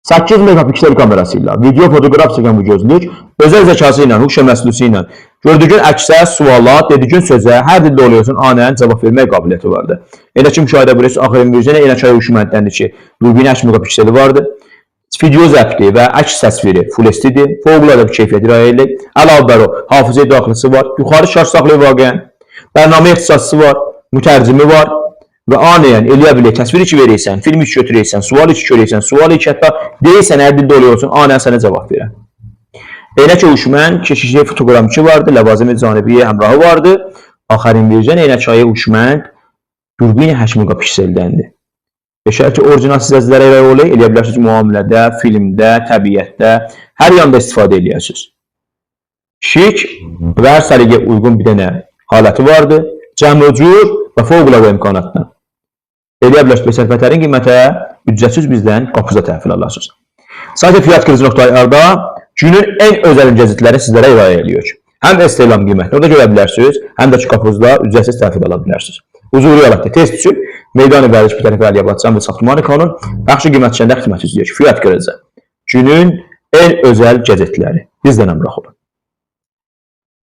8 megapiksel kamerası ilə video fotoqraf çəkən bu gözlük özəl zəkası ilə, huşa məslusi ilə gördüyün əksə, suala, dediyin sözə hər dildə oluyorsun, anən cavab vermək qabiliyyəti vardır. Elə ki müşahidə buyuruyorsunuz, axırıncı versiya eynək ayı huşməndəndir ki, dubini 8 megapikseli vardır. Video zəbti və əks təsviri Full HD-dir. Fövqəladə bir keyfiyyət irayə edir. Əlavə bər o, hafizəyə daxilisi var. Yuxarı şarj saxlayır vaqəən. Bərnamə ixtisasçısı var, mütərcimi var və aniyən eləyə bilir, təsviri ki verirsən, filmi ki götürürsən, sualı ki görürsən, sualı ki hətta deyirsən hər dildə oluyorsun, aniyən sənə cavab verər. Elə ki huşmənd keşişli fotoqramçı vardı, ləvazimi canibiyə həmrahı vardı. Axırın verəcən eynək ayı huşmənd dürbini 8 megapikseldəndir. Beşər ki, orijinal siz əzizlərə elə olur, eləyə bilərsiniz müamilədə, filmdə, təbiətdə, hər yanda istifadə eləyəsiniz. Şik və hər səliqəyə uyğun bir dənə haləti vardı. Cəmi cür və fövqəladə imkanatla. Eləyə bilərsiniz besərfətərin qiymətə ücretsiz bizdən qapıza təhvil alasınız. Sadəcə fiyat.ir-da günün ən özəl gəzitləri sizlərə irayə ediyor. Həm istilam qiymətini orada görə bilərsiniz, həm də ki qapınızda ücretsiz təhvil ala bilərsiniz. Huzurlu yaratdı. Tez düşüb meydan-ı vərdiş bir tərəfə Əliyə Batcan və Saxtımanı kanun bəxşi qiymət içində xidmət izləyir. Fiyat görəcək. Günün ən özəl gəzetləri. Bizdən əmrah olun.